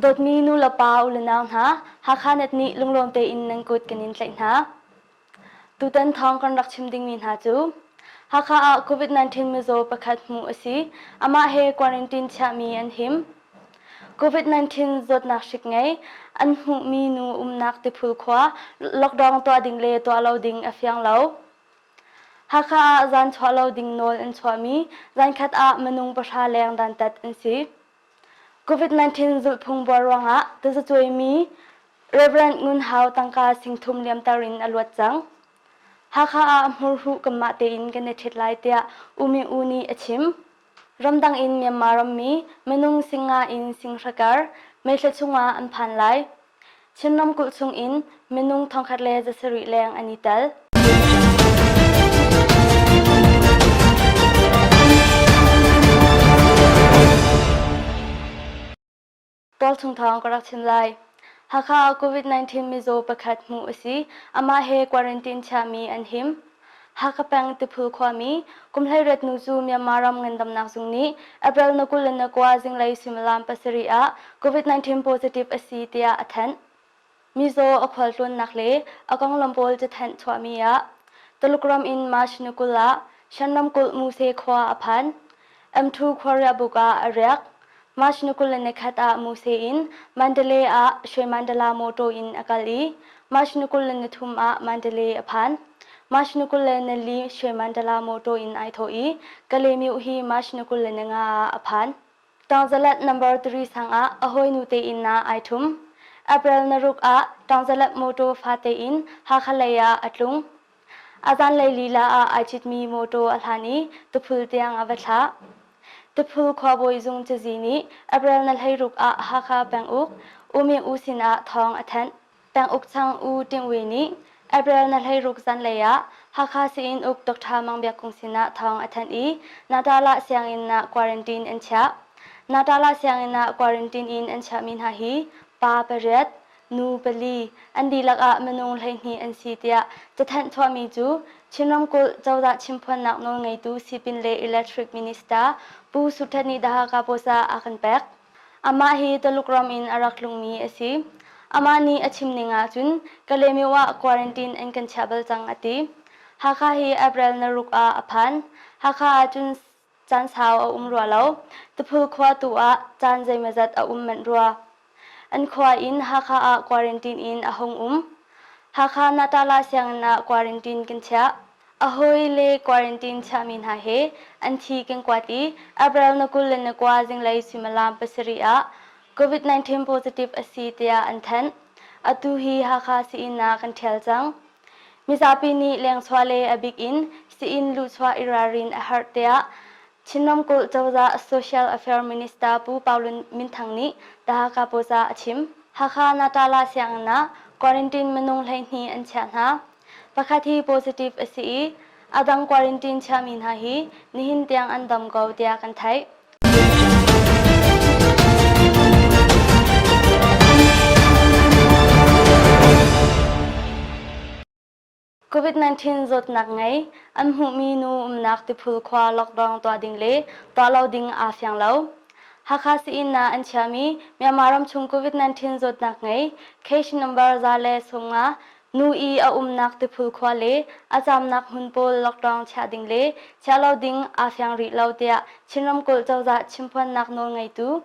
Dawtmi nu le pa u le nau hna, Hakha Net nih lunglawm tein nan kut kan in tlaih hna. Tutan thawng kan rak chim dingmi hna cu Hakha ah COVID-19 mizaw pakhat hmuh a si. Amah he quarantine chiahmi an him. COVID-19 zawtnak hrik ngei an hmuhmi nu umnak Tiphul khua lockdown tuah ding le tuah lo ding a fiang lo. Hakha ah zan chuah lo ding nawl an chuahmi zankhat ah minung pahra leng dantat an si. COVID-19 zulhphung buar ruangah tazacuaimi Rev. Ngun Hau tangka singthum liamter in a luat cang. Hakha ah hmurhuh kanmah tein kan i ṭhit lai tiah U Ming U nih a chim. Ramdang in Myanmar rammi minung singa in singhra kar meithla chungah an phan lai. Chin ramkulh chungin minung 1700 leng an i tel. Tualchung thawng ka rak chim lai. Hakha ah COVID-19 mizaw pakhat hmuh a si. Amah he quarantine chiahmi an him. Hakha peng Tiphul khuami kum 18 nu cu Myanmar ram ngandamnak zung nih April na 29 zinglei suimilam pasarih ah COVID-19 positive a si tiah a thanh. Mizaw a khualtlawnnak le a konglam pawl cathanh chuahmi ah Tuluk ram in March ni 20 ah Shan ramkulh Muse khua a phan. M2 khuariahbuk ah a riak. March ni 21 ah Muse in Mandalay ah Shwe Mandala motor in a kal i March ni 23 ah Mandalay a phan. March ni 24 Shwe Mandala motor in ai thawh i Kalaymyo hi March ni 25 ah a phan. Tangzalat number 3 sang ah a hawinu te inn ah ai ṭhum. April na ruk ah Tangzalat motor fate in Hakha lei ah a tlung. A zanlei lila ah ai citmi motor a hlan i Tuphul tiang a va thlah. Tuphul khuabawi zung cazi nih April na 16 ah Hakha penguk U Ming U sin ah thawng a thanh. Penguk chang U Ting Wi nih April na 16 zanlei ah Hakha sii-inn uk Dr. Mang Biak Kung sinah thawng a thanh i Natala sianginn ah quarantine an chiah. Natala sianginn ah quarantine in an chiahmi hna hi pa pariat, nu pali, an dihlak ah minung 12 an si tiah cathanh chuahmi cu Chin ramkulh cozah chimphuannak nawlngeitu sipin le Electric Minister Pu Suthet nih The Hakha Post ah a kan pek. Amah hi Tuluk ram in a rak tlungmi a si. Amah nih a chim ning ahcun Kalaymyo ah quarantine an kan chiah bal cang a ti. Hakha hi April na ruk ah a phan. Hakha ahcun caan sau a um rua lo. Tiphul khua tu ah caan zeimawzat a um manh rua. An khua in Hakha ah quarantine in a hung um. Hakha Natala sianginn ah quarantine kan chiah. A hawi le quarantine chiahmi hna he an thi kan kuat i April na 29 zinglei suimilam pasarih ah COVID-19 positive a si tiah an thanh. Atu hi Hakha sii-inn ah kan ṭhial cang. Mizapi nih lengchuah le a bik in sii-inn luhchuah i ralrin a herh tiah Chin ramkulh cozah Social Affairs Minister Pu Pau Lun Min Thang nih The Hakha Post ah a chim. Hakha Natala sianginn ah quarantine minung 12 an chiah hna. Pakhat hi positive a si i a dang quarantine chiahmi hna hi nihin tiang an dam ko tiah kan theih. COVID-19 zawtnak ngei an hmuhmi nu umnak Tiphul khua lockdown tuah ding le tuah lo ding aa fiang lo. Hakha sii-inn ah an chiahmi Myanmar ramchung COVID-19 zawtnak ngei case number 150 nu i a umnak Tiphul khua le a caamnak hmun pawl lockdown chiah ding le chiah lo ding aa fiang rih lo tiah Chin ramkulh cozah chimphuannak nawlngeitu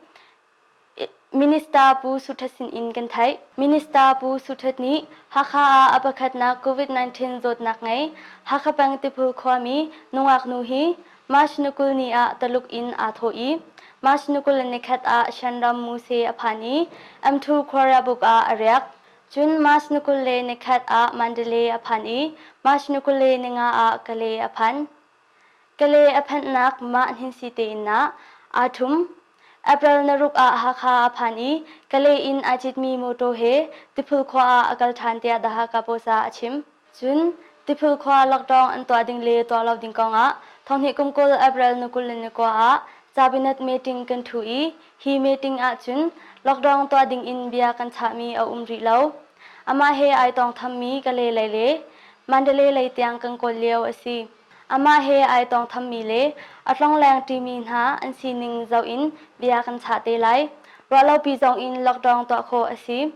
Minister Pu Suthat sin in kan theih. Minister Pu Suthat nih Hakha ah a pakhatnak COVID-19 zawtnak ngei Hakha peng Tiphul khuami nungak nu hi March ni 20 ni ah Taluk in aa thawh i March ni 21 ah Shan ram Muse a phan i M2 Khuariahbuk ah a riak. Cun March ni 21 ah Mandalay a phan i March ni 25 ah Kalay a phan. Kalay a phanhnak mah hninsi tein ah aa ṭhum. April na ruk ah Hakha a phan i Kalay in aa citmi mawṭaw he Tiphul khua ah a kal ṭhan tiah The Hakha Post ah a chim. Cun Tiphul khua lockdown an tuah ding le tuah lo ding kongah thonghnih kum 20 April ni 29 ah cabinet meeting kan ṭhu i hi meeting ahcun lockdown tuah ding in bia kan chahmi a um rih lo. Amah he ai tawngthammi Kalay lei le Mandalay lei tiang kan kawl lio a si. Amah he ai tawngthammi le a tlongleng ṭimi hna an sining zoh in bia kan chah te lai. Ruahlopi zong in lockdown tuah khawh a si.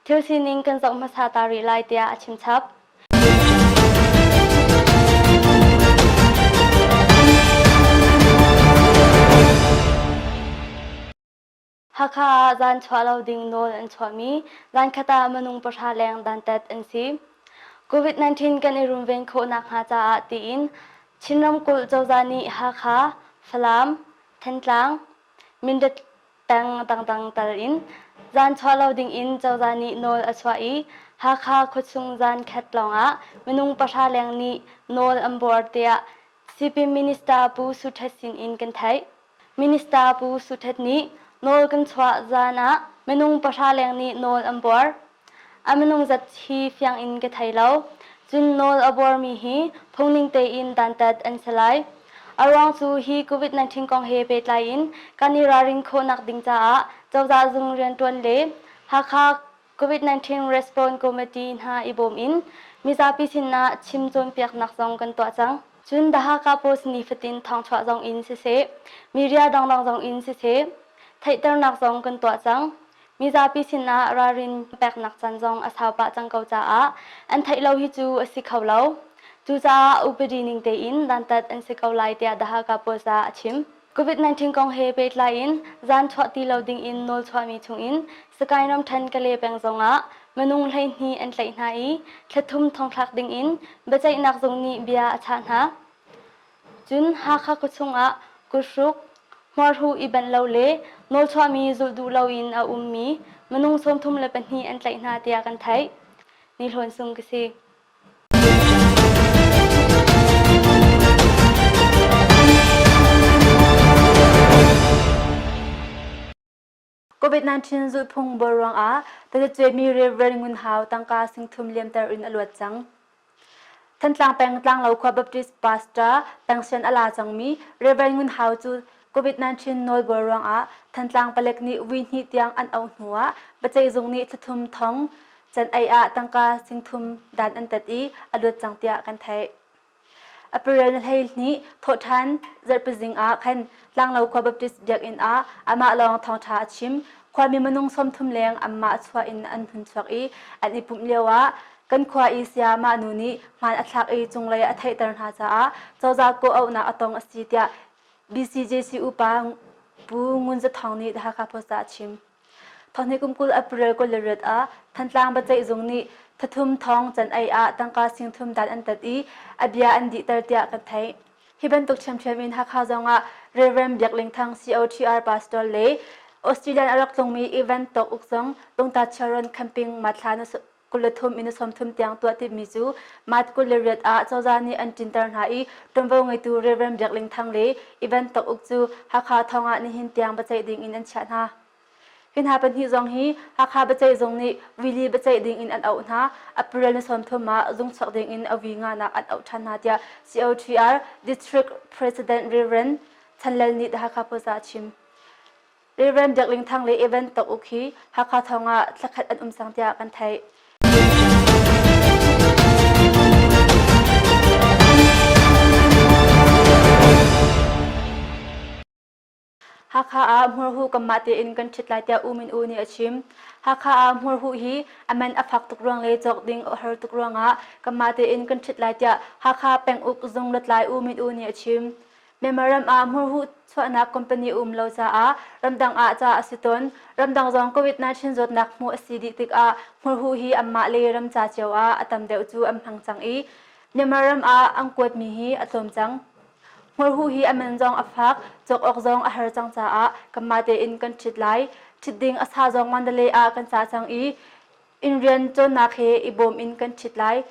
Thil sining kan zoh hmasa ta rih lai tiah a chim chap. Hakha ah zan chuah lo ding nawl an chuahmi zankhat ah minung pahra leng dantat an si. COVID-19 kan i runven khawh nakhnga caah tiin Chin ramkulh cozah nih Hakha, Falam, Thantlang, Mindat peng dangdang tal in zan chuah lo ding in cozah nih nawl a chuah i Hakha khuachung zan khat lawngah minung pahra leng nih nawl an buar tiah Sipin Minister Pu Su Htet sin in kan theih. Minister Pu Su Htet nih nawl kan chuah zan ah minung pahra leng nih nawl an buar. A minung zat hi fiang in ka thei lo. Cun nawl a buarmi hi phungning tein dantat an si lai. A ruang cu hi COVID-19 kong he pehtlai in kan i ralrin khawhnak ding caah cozah zung rianṭuan le Hakha COVID-19 Response Committee hna i bawm in mizapi sinah chim cawnpiaknak zong kan tuah cang. Cun The Hakha Post nifatin thawngchuah zong in siseh, media dangdang zong in siseh, theihternak zong kan tuah cang. Mizapi sinah ralrin peknak caan zong a sau pah cang ko caah an theih lo hi cu a si kho lo. Cucaah upadi ning tein dantat an si ko lai tiah The Hakha Post ah a chim. COVID-19 kong he pehtlai in zan chuah ti lo ding in nawl chuahmi chungin Sakae ramṭhen Kale peng zongah minung 12 an tlaih hna i thlathum thongthlak ding in biaceihnak zung nih bia a chah hna. Cun Hakha khuachung ah kuthruk, hmuarhuh i banh lo le nawlchuahmi zulh duh loin a ummi minung 32 an tlaih hna tiah kan theih. Ni Hlawn Sung ka si. COVID-19 zulhphung buar ruangah tazacuaimi Reverend Ngun Hau tangka singthum liamter in a luat cang. Thantlang peng Tlanglo khua Baptist pastor pension a la cangmi Reverend Ngun Hau cu COVID-19 nawlbuar ruangah Thantlang palek nih vui hnih tiang an auh hnuah biaceihzung nih thlathum thong Can ei ah tangka singthum dan an tat i a luat cang tiah kan theih. April ni 12 thawhṭhan zarhpizing ah khan Tlanglo khua Baptist biakinn ah amah lawng thawngṭha a chim. Khuami minung 30 leng anmah chuah in an hun chuak i an i pumh lio ah kan khua i sayamah nu nih hmaan a thlak i cunglei a theihter hna caah cozah kawhauhnak a tong a si tiah BCJC upa Pu Ngun Za Thawng nih The Hakha Post ah a chim. Thawhni kum 20 April 28 ah Thantlang biaceihzung nih thathum thong can ei ah tangka singthum dan an tat i a bia an dihter tiah kan theih. Hi bantuk ṭhiamṭhiam in Hakha zongah Rev. Biak Ling Thang COTR pastor le Australian a rak tlungmi Evan Tawk Uk zong Tungta Charon Camping Mathla na 23 in 30 tiang tuah timi cu March 28 ah cozah nih an ṭinter hna i ṭuanvo ngeitu Rev. Biak Ling Thang le Evan Tawk Uk cu Hakha thong ah nihin tiang biaceih ding in an chiah hna. Hi hna pahnih zong hi Hakha biaceih zung nih Willie biaceih ding in an auh hna. April ni 30 ah zung chuak ding in a wi nganak an auh ṭhan hna tiah COTR District President Rev. Chan Lal nih The Hakha Post ah a chim. Rev. Biak Ling Thang le Evan Tawk Uk hi Hakha thong ah thlakhat an um cang tiah kan theih. Hakha ah hmurhuh kanmah tein kan ṭhit lai tiah U Min U nih a chim. Hakha ah hmurhuh hi a man a fak tuk ruang le cawk ding a har tuk ruangah kanmah tein kan ṭhit lai tiah Hakha penguk zung lutlai U Min U nih a chim. Myanmar ram ah hmurhuh chuahnak company um lo caah ramdang ah ca a si tawn. Ramdang zong COVID-19 zawtnak hmuh a si dih tikah hmurhuh hi anmah le ram ca cio ah a tam deuh cu an hmang cang i Myanmar ram ah an kuatmi hi a tlawm cang. Hmurhuh hi a man zong a fak, cawk awk zong a har cang caah kanmah tein kan ṭhit lai. Ṭhit ding a sa zong Mandalay ah kan cah cang i inn rian cawnnak he i bawm in kan ṭhit lai.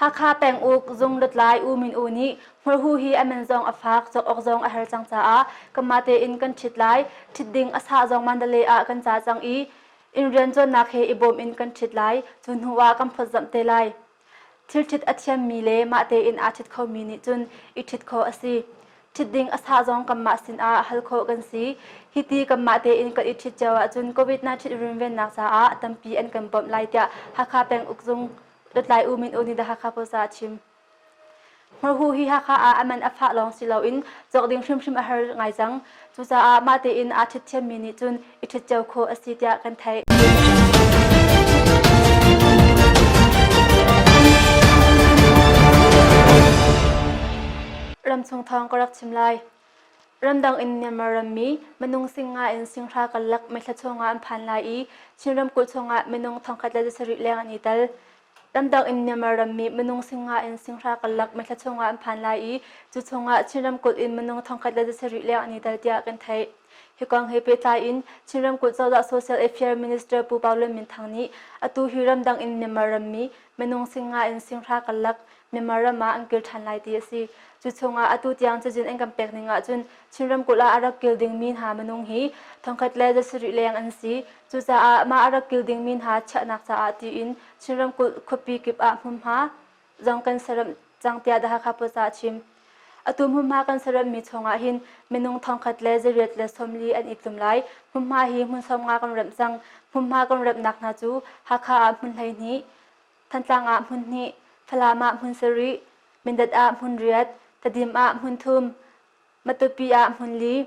Hakha penguk zung lutlai U Min U nih hmurhuh hi a man zong a fak, cawk awk zong a har cang caah kanmah tein kan ṭhit lai. Ṭhit ding a sa zong Mandalay ah kan cah cang i inn rian cawnnak he i bawm in kan ṭhit lai. Cu hnu ah kan phawtzamh te lai. Thilṭhit a thiammi le mah tein aa ṭhit khomi nih cun i ṭhit khawh a si. Ṭhit ding a sah zong kanmah sinah hal khawh kan si. Hiti kanmah tein kan i ṭhit cio ahcun COVID-19 runvennak caah tampi an kan bawmh lai tiah Hakha penguk zung lutlai U Min U nih The Hakha Post ah a chim. Hmurhu hi Hakha ah a man a fah lawng si loin cawk ding hrimhrim a har ngai cang. Cucaah mah tein aa ṭhit thiammi nih cun i ṭhit cio khawh a si tiah kan theih. Ramchung thawng ka rak chim lai. Ramdang in Myanmar rammi minung singa in singhra karlak mithla chungah an phan lai i Chin ramkulh chungah minung 1007 leng an i tel. Ramdang in Myanmar rammi minung singa in singhra karlak mithla chungah an phan lai i cu chungah Chin ramkulh in minung 1007 leng an i tel tiah kan theih. Hi kong he pehtlai in Chin ramkulh cozah Social Affairs Minister Pu Pau Lun Min Thang nih atu hi ramdang in Myanmar rammi minung singa in singhra karlak Myanmar ram ah an kil ṭhan lai ti a si. Cu chungah atu tiang cazin an kan pek ning ahcun Chin ramkulh ah a rak kil dingmi hna minung hi thongkhat le zasarih leng an si. Cucaah mah a rak kil dingmi hna chiahnak caah tiin Chin ramkulh khuapi kip ah hmunhma zong kan seremh cang tiah The Hakha Post ah a chim. Atu hmunhma kan seremhmi chungah hin minung thongkhat le zariat le 40 an i tlum lai. Hmunhma hi hmun 50 kan remh cang. Hmunhma kan remhnak hna cu Hakha ah hmun 12, Thantlang ah hmun hnih, Falam ah hmun sarih, Mindat ah hmun riat, Tedim ah hmun thum, Matupi ah hmun li,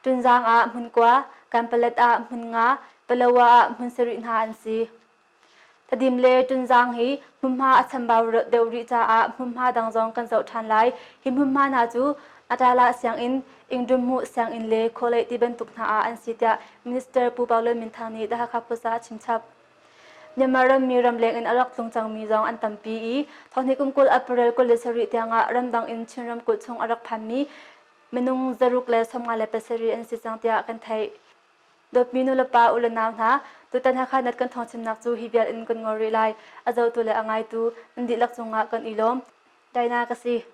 Tunzang ah hmun kua, Kanpalet ah hmun nga, Palawa ah hmun sarih hna an si. Tedim le Tunzang hi hmunhma a chambau deuh rih caah hmunhma dang zong kan zoh ṭhan lai. Hi hmunhma hna cu Atala sianginn, Ingdumhmuh sianginn le Khawleih ti bantuk hna ah an si tiah Minister Pu Pau Lun Min Thang nih The Hakha Post ah a chimchap. Myanmar rammi ramleng in a rak tlung cangmi zong an tampi i thonghnih kum 20 April 27 tiangah ramdang in Chin ramkulh chung a rak phanmi minung 157 an si cang tiah kan theih. Dawtmi nulepa u le nau hna, tutan Hakha Net kan thawngchimnak cu hi vial in kan ngol rih lai. A zohtu le a ngaitu nan dihlak cungah kan i lawm. Daina ka si.